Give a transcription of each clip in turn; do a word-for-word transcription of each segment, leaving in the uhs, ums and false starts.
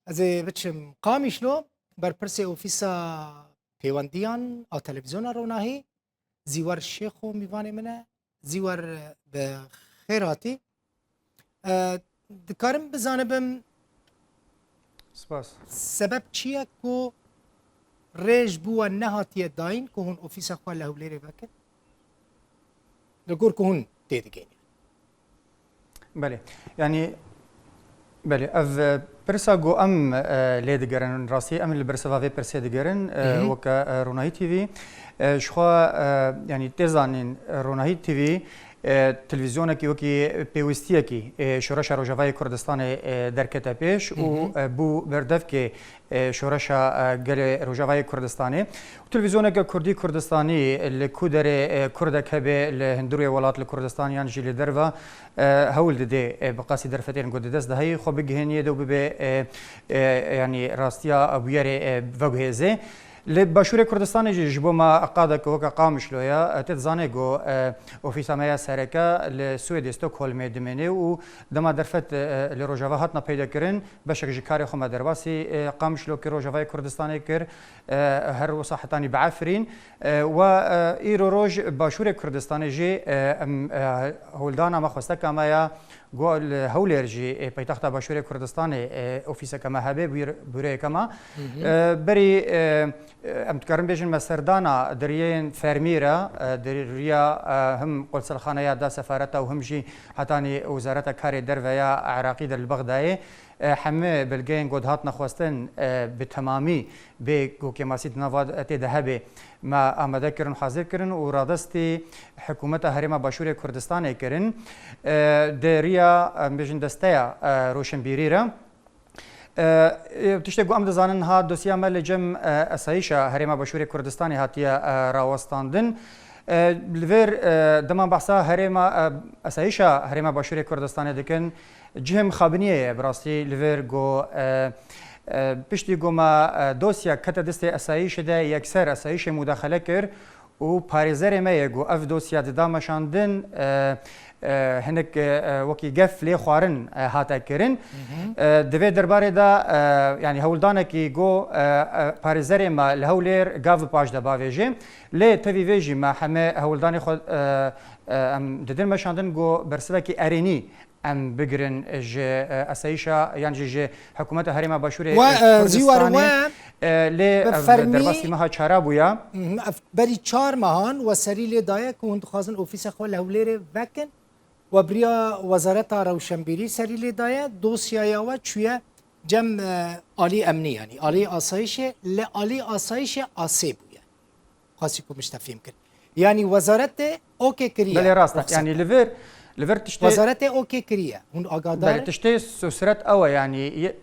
Ez ê biçim Qamişlo, berpirsê Ofîsa Pêwendiyan a Televîzyona Ronahî, Zîwer Şêxo mîvanê min e. Zîwer, bi xêr hatî. E, dikarim bizanibim Spas. sebeb çi ye ku rê ji bo we nehatiye dayîn ku hûn ofîsa xwe li Hewlêrê vekin? Li gor ku hûn têdigihînin. Belê. Yanî, belê, ev, e, pirsa ku em, e, lê digerin, rastî em li berseva vê pirsê digerin, e, Hı hı. weke, e, Ronahî T V, e, ji xwe, e, yanî tê zanîn, e, Ronahî T V, e, televîzyonekî wekî pêwîstiyekî, e, Şoreşa Rojavayê Kurdistanê, e, derkete pêş Hı û, hı. e, bû berdevkê e, şoreşa, e, gelê Rojavayê Kurdistanê. Û televîzyoneke kurdî Kurdistanî li ku derê, e, kurdek hebe li hundirê welat li Kurdistan yan jî li derve, e, hewl dide, e, bi qasî derfetên ku di dest de heyî xwe bigihêniyê de û bibe, e, e, yanî rastiya bûyerê, e, veguhêze. Li Başûrê Kurdistanê jî ji bo me qadek weke Qamişlo ye, e, te dizanê ku, e, ofîsa me ya sereke li Swêdê Stockholmê dimêne û dema derfet, e, li Rojava hatine peyda kirin, beşek ji karê xwe me derbasî, e, Qamişlokê Rojavayê Kurdistanê kir, e, her wisa hetanî bi Efrîn. E, we, e, îro roj Başûrê Kurdistanê jî, e, em, e, hewldana me xwesteka me ya ku li Hewlêr jî, e, paytexta Başûrê Kurdistanê, e, ofîseke me hebe, bûr-, bûreyeke me. Hı hı. E, berî, e, e, em dikarin bêjin me serdana di riyên fermî re, e, di riya, e, him qolselxaneya da sefareta û him jî hetanî Wezareta Karê Derve ya Iraqî de li Bexdayê. E, hemî belgeyên ku dihatine xwestin, e, bi temamî bê ku kêmasî di nava tê de hebe, me amade kirin, hazir kirin û radestî Hikûmeta Herêma Başûrê Kurdistanê kirin. E, di riya, em bêjin desteya, e, roşenbîrî re. E, e, tiştê ku em dizanin, ha dosya me li cem, e, Esayîşa Herêma Başûrê Kurdistanê hatiye, e, rawestandin. E, li vêr, e, dema behsa herêma, e, Esayîşa Herêma Başûrê Kurdistanê dikin, cihê mixabiniyê ye, bi rastî li vêr ku, e, e, piştî ku me, e, dosya kete destê Esayîşê de yekser Esayîşê mudaxele kir û parêzerê me ye ku ev dosya dida meşandin, e, e, hinek, e, wekî gef lê xwarin, e, hate kirin. Hı hı. E, di vê derbarê de, e, yanî hewldanekî ku, e, e, parêzerê me li Hewlêr gav bi paş de bavêje. Lê tevî vê jî me heme hewldanê xwe, e, e, em didin meşandin ku bersivekî erênî em bigirin ji, e, Esayîşa yan jî ji Hikûmeta Herêma Başûrê, We, e, e, Zîwar Kurdistanê. We E, lê bi ev fermî derbasî meha çara bûya. Hı hı, ev berî çar mehan we serî lê daye ku hûn dixwazin ofîsa xwe li Hewlêrê vekin. We biriya Wezareta Rewşenbîrî serî lê daye, dosyaya we çûye cem, e, alî emnî, yanî alî asayîşê, li alî asayîşê asê bûye. Xwesî ku min ji te fêm kir. Yanî wezaretê okê kiriye. Belê, rast e. Ruxsete. Yanî li vir, li vir tiştê Wezaretê okê kiriye. Hûn agadar Belê, in? Tiştê sosret ew e, yanî ye-,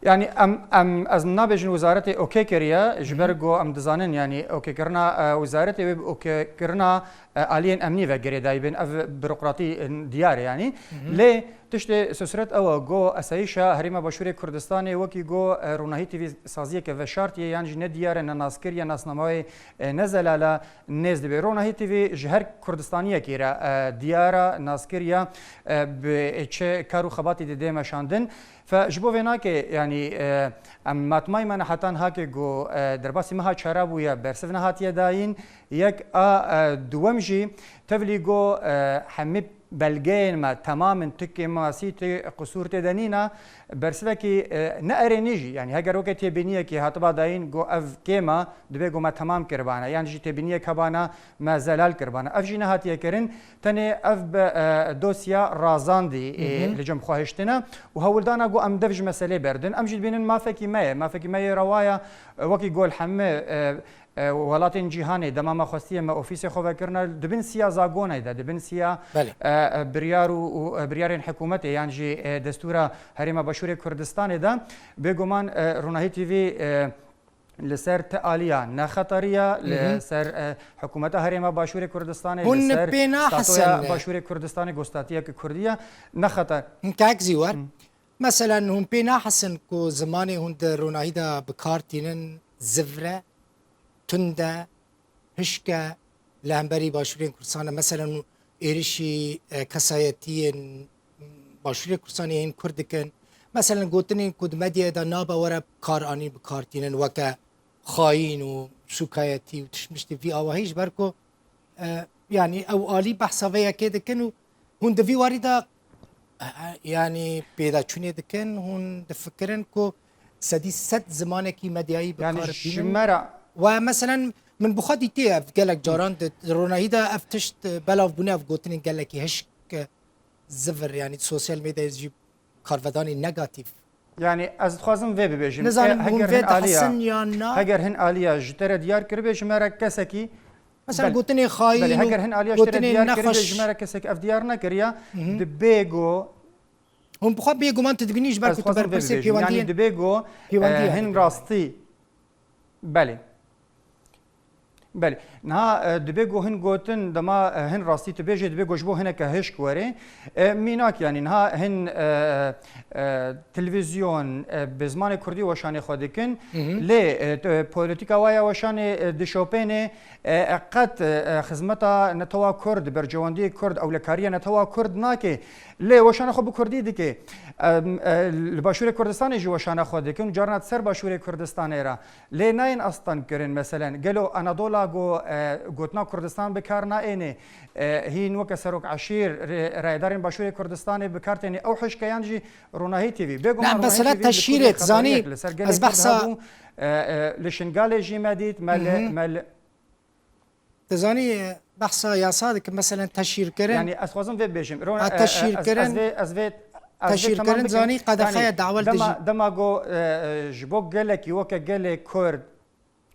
yanî em, em, ez nabêjin wezaretê okê kiriye, ji ber Hı hı. ku em dizanin, yanî okêkirina, e, wezaretê wê bi okêkirina, e, aliyên emnî ve girêdayî bin. Ev burokratî, e, diyar e, yanî. Hı hı. Lê tiştê sosret ew e, ku Esayîşa Herêma Başûrê Kurdistanê wekî ku, e, Ronahî T V saziyeke veşartiye, yan jî ne diyar e, ne naskir ye, nasnameyê, e, ne zelal e, nêz dibe. Ronahî T V ji her Kurdistaniyekê re, e, diyar e, naskir ye, e, bi çi kar û xebatî dide meşandin. Fe ji bo vê nake, yanî, e, em matmayî me ne heta niha ke ku, e, derbasî meha çara bûye, bersiv nehatiye dayîn. Yek a, e, duwem jî tevlî ku, e, hemî belgeyên me temam in, tu kêmasî, tu qisûr tê de nîne, bersivekî, e, ne erênî jî, yanî heger weke têbîniyekê hatiba dayîn ku ev kêm e, dibê ku me temam kiribane, yan jî têbîniyek hebane me zelal kiribane. Ev jî nehatiye kirin, tenê ev bi, e, dosya razandî, e, Hı hı. li cem xwe hiştine û hewldana ku em dev ji meselê berdin. Em jî dibînin mafekî me ye, mafekî me yê rewa ye, e, wekî gol hemî, e, e, welatên cîhanê dema me xwestiye me ofîsê xwe vekirine, di bin siya zagonê de, di bin siya, Belê. e, e, biryar û, û, e, biryarên hikûmetê yan jî, e, destûra Herêma Başûrê Kurdistanê de, bêguman, e, Ronahî T V, e, li ser ti aliya ne xeterî ye, li Hı hı. ser, e, hikûmeta Herêma Başûrê Kurdistanê, Hûn li ser pê nahisin statoya ne? Başûrê Kurdistanê, ku statiyeke kurdî ye, ne xeter. Kak Zîwar, Hı. meselen hûn pê nahisin ku zimanê hûn di ronahî de bi kar tînin zivre, tund e, hişk e li hemberî Başûrên Kurdistanê, meselen êrişî, e, kesayetiyên Başûrê Kurdistanê yên Kurd dikin. Meselen, gotinên ku di medyayê de nabe were bi kar anîn, bi kar tînin, weke xayîn û sûkayetî û tişmiştî vî awahî, ji ber ku, e, yanî ew alî behsa vê yekê dikin û hûn di vî warî de, e, e, yanî pêdaçûnê dikin, hûn difikirin ku sedî sed zimanekî medyayî bi Yanî kar ji bînin. me re We meselen, min bi xwe dîtiye ev gelek caran di ronahî de ev tişt, e, belav bûne, ev gotinên gelekî hişk, e, zivir, yanî sosyal medyayê jî karvedanê negatîf. Yanî ez dixwazim vê bibêjim. Nizanim E, hûn heger vê hin aliya, dihesin yan na? Heger hin aliya ji te re diyar kiribe, ji me re kesekî Mesela Belê. gotinê xayîn Belê, û heger hin aliya ji te re gotinê diyar kiribe, nexweş. ji me re kesekî ev diyar nekiriya. Hı hı. Dibê go Hûn bi xwe bêguman tu dibînî ji ber Ez ku tu dixwazim vê berpirsê bibêjim. Yanî pêwendiyê, dibê go, pêwendiyê e, hene hin dibêjin. rastî. Belê. Belê. Niha, e, dibê ku hin gotin, dema, e, hin rastî tu bêjê, dibê ku ji bo hineke hişk were. E, mînak, yanî niha hin, e, e, televîzyon, e, bi zimanê kurdî weşanê xwe dikin. Hı hı. Lê, e, t-, polîtîka wa ya weşanê, e, dişopêne, e, e, qet, e, e, xizmeta netewa kurd, berjewendiyê kurd, ewlekariya netewa kurd nake. Lê weşana xwe bi kurdî dike. Em, e, li Başûrê Kurdistanê jî weşana xwe dikin û carna di ser Başûrê Kurdistanê re. Lê nayên astan kirin, meselen, gelo Anadola go, e, gotina Kurdistan bi kar naêne, e, hîn weke serok eşîr, rê-, rayedarên Başûrê Kurdistanê bi kar têne, ew hişke yan jî Ronahî T V. Bêguman Na, Ronahî mesela T V li teşhîrê, Kurdê tu zanî, xeberiyek li ser ez gelekî behsa din hebû, e, e, li Şingalê jî me dît, me li, Hı hı. me li, Tu zanî, e, behsa yasa dikim, meselen teşhîrkirin. Yanî ez xwazim vê bibêjim. Ro-, Ha, e, e, ez, teşhîrkirin, ez vê, ez vê, ez vê teşhîrkirin, temam bikim. zanî qedexe Yanî ye, dawel dema, dijî. dema go, e, e, ji bo gelekî weke gelê Kurd,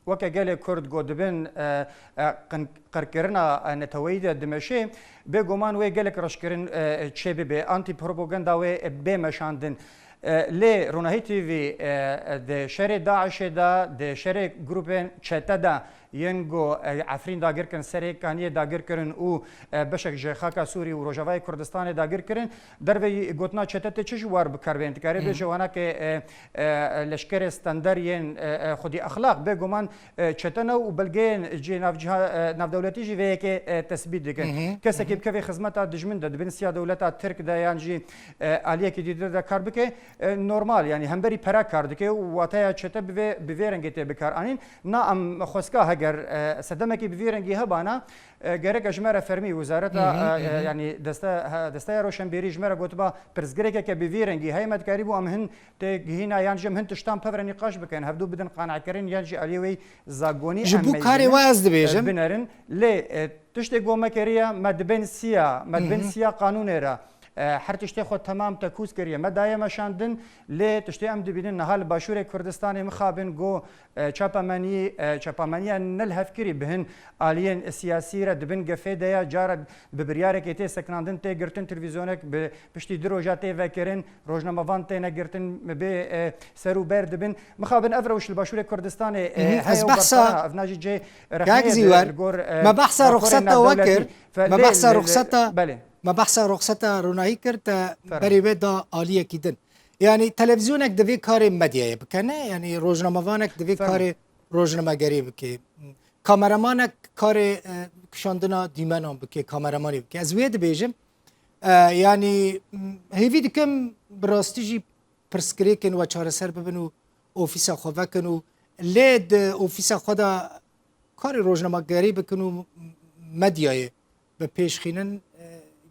weke gelê Kurd go dibin, e, e, qin-, qirkirina, e, neteweyî de dimeşê, bêguman wê gelek reşkirin, e, çê bibe. Antîpropaganda wê, e, bê meşandin. E, lê Ronahî T V, e, di şerê DAIŞê de, di şerê grûpên çete de yên ku, e, Efrîn dagir kirin, Serê Kaniyê dagir kirin û, e, beşek ji xaka Sûrî û Rojavayê Kurdistanê dagir kirin, derveyî gotina çete tê çi ji war bi kar bên? Dikarê Hı hı. bêje wana ke, e, e, leşkerê stender yên, e, e, xwedî exlaq, bêguman, e, çete ne û belgeyên cihê navciha-, e, navdewletî jî vê yekê, e, tesbît dikin. Hı hı. Kesekî Hı hı. bikeve xizmeta dijmin de, di bin siya dewleta Tirk de yan jî, e, aliyekî dîtir de kar bike, e, normal, yanî hemberî pera kar dike û wateya çete bi vê, bi vê rengê tê bikar anîn. Na em xweska heger, e, sedemekî bi vî rengî hebana, e, gereke ji me re fermî wezareta, Hı hı, e, e, hı hı. yanî deste-, he, desteya roşenbîrî ji me re gotiba pirsgirêkeke bi vî rengî heye, me dikarîbû em hin tê gihîna yan jî em hin tiştan pevre nîqaş bikin, hevdû bidin qanekirin yan jî aliyê wê zagonî Ji em bo karê meyzînin, we ez e, dibêjim. binerin. Lê, e, tiştê ku me kiriye, me dibên siya, me dibên Hı hı. siya qanûnê re. E, her tiştê xwe temam tekûz kiriye. Me daye meşandin, lê tiştê em dibînin niha li Başûrê Kurdistanê mixabin ku, e, çapemenî, e, çapemeniya ne li hevkirî bi hin aliyên siyasî re di bin gefê de ye, cara bi biryarekê tê sekinandin, tê girtin, televîzyonek bi piştî du roja tê vekirin, rojnamevan têne girtin, bi, e, ser û ber dibin. Mixabin ev rewş li Başûrê Kurdistanê, e, Hı hı, heye ez û behsa bersana, ev najî cê Kak rexneyê Zîwer, bi, li gor, e, me behsa raporên ruxseta we navdewletî. kir, Fe-, me lê, behsa lê, lê, ruxseta, belê. me behsa ruxseta ronahî kir, te Fermo. berê wê da aliyekî din. Yanî televîzyonek divê karê medyayê bike, ne? Yanî rojnamevanek divê Fermo. karê rojnamegerî bike. Kameramanek karê, e, kişandina dîmenan bike, kameramanî bike. Ez wê dibêjim, e, yanî, m, hêvî dikim bi rastî jî pirsgirêkên we çareser bibin û ofîsa xwe vekin û lê di ofîsa xwe de karê rojnamegerî bikin û medyayê bi pêş xînin. E,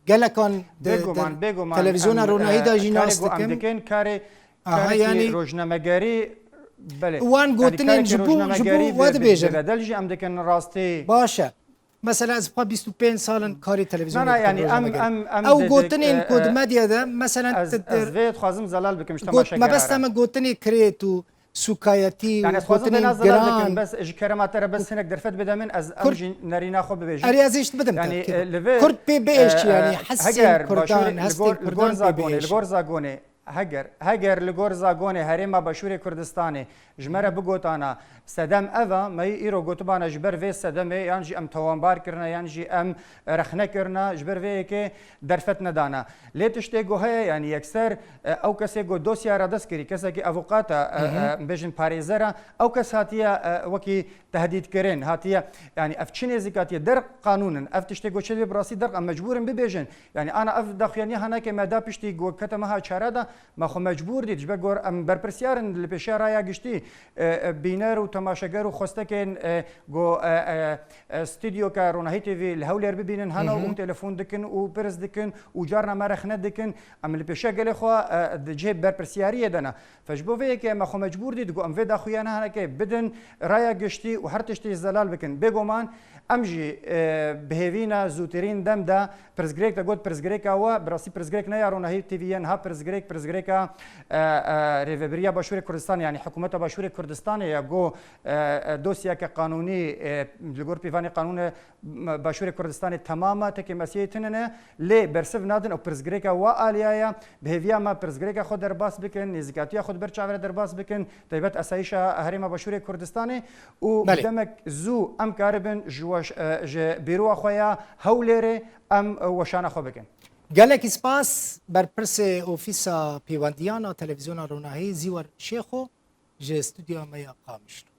gelekan di, Bêguman, di bêguman, televîzyona em, ronahî de e, jî karê nas ku em dikin. dikin, karê, Aha, karekî yanî rojnamegerî, belê. Wan Yanî gotinên karekî ji bo, ji bo rojnamegerî we bi, bi, dibêjin. bi bedel jî em dikin rastî. Baş e. Mesela ez xwe bîst û pênc sal in karê televîzyonê Na, na, dikim, yanî em, rojnamegerî. em, em Ew dedik, gotinên e, ku di e, medya de, meselen, ez, ti-, ez vê dixwazim zelal bikim ji got-, temaşegeran mebesta re. me gotinê kirêt û sûkayetî û Yanî ez dixwazim gotinên vêna zelal giran. bikim, bes ji kerema te re bes hinek derfet bide min, ez, em Kurd jî nerîna xwe bibêjin. Erê, ez hêşt bidim Yanî, te, e, li vir, Kurd pê biêşî, e, yanî hesên heger Kurdan, Başûrê, li hestên gor, li gor Kurdan pê Zagonê, li biêşî. gor Zagonê, heger, heger li gor Zagonê Herêma Başûrê Kurdistanê ji me re bigotana, sedem ev e, me yî îro gotibana ji ber vê sedemê, yan jî em tawanbar kirine, yan jî em rexne kirine, ji ber vê yekê derfet nedana. Lê tiştê ku heye, yanî yekser, e, ew kesê ku dosya re dest kirî, kesekî avûqat e, e, Hı hı. e, bêjin parêzer e, ew kes hatiye, e, wekî tehdît kirin, hatiye, yanî ev çi nêzîkatiye, derg qanûn in, ev tiştê ku çi dibê bi rastî derg, em mecbûr in bibêjin. Yanî ana ev daxuyaniya hanakê me da piştî ku kete meha çara da, Me xwe mecbûr dît, ji ber gor em berpirsiyar in li pêşiya raya giştî, e, e, bîner û temaşeger û xwestekên, e, go, e, e, e, stûdyoka Ronahî T V li Hewlêr bibînin hene û telefon dikin û pirs dikin û carna me rexne dikin. Em li pêşiya gelê xwe, e, di cihê berpirsiyariyê de ne. Fe ji bo vê yekê me xwe mecbûr dît, go em vê daxuyana hinekê bidin raya giştî û her tiştî zelal bikin. Bêguman em jî, e, bi hêvî ne zûtirîn dem de pirsgirêk te got, pirsgirêka we, bi rastî pirsgirêk ne ya Ronahî T V ye, niha pirsgirêk, pirsgirêka, e, e, Rêvebiriya Başûrê Kurdistanê, yanî Hikûmeta Başûrê Kurdistanê ye, go, e, e, dosyeke qanûnî, e, li gor pîvanê qanûnê, m-, Başûrê Kurdistanê temam e, tekê mesiyê tune ne, lê bersiv nadin, ew pirsgirêka we aliya ye, bi hêviya me pirsgirêka xwe derbas bikin, nêzîkatiya xwe di ber çavê re derbas bikin, taybet esayîşa Herêma Başûrê Kurdistanê û Belê. demek zû em karibin ji weş-, e, ji bîroya xwe ya Hewlêrê em, e, weşana xwe bikin. Gelekî spas berpirsê Ofîsa Pêwendiyan a Televîzyona Ronahî Zîwer Şêxo ji stûdyoya me ya Qamişlo.